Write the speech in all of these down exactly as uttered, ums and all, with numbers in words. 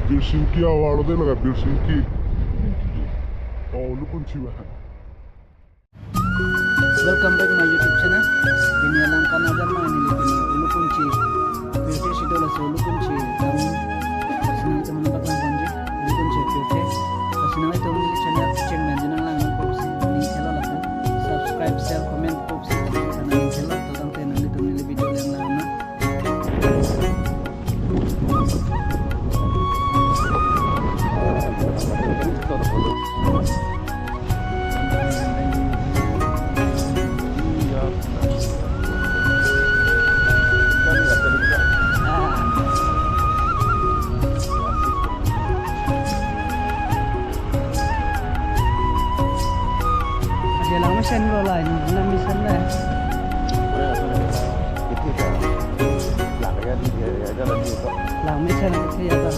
Birsingki avar lo de laga, Birsingki. Oh, lukun chiwa. Welcome back my YouTube channel. Pini alam kanajar ma neli pini Ulukunchi pirthe si dolo, so Ulukunchi town. Sinang teman baklang konji Ulukunchi pirthe. Sinang itu neli channel cheng men jinang lang box link hello lapu. Subscribe, share, comment box. Sinang hello to tangte nanglitum neli video lang lang na. Aja lang mesen lo lai, lang mesen lai. Lang mesen lang mesen ya lang.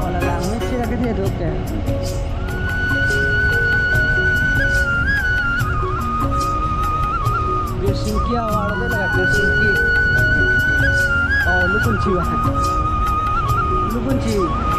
Wala lang mesen lagi dia dok ya. Birsingki avar lo de laga, Birsingki. Oh, Ulukunchi wa. Ulukunchi.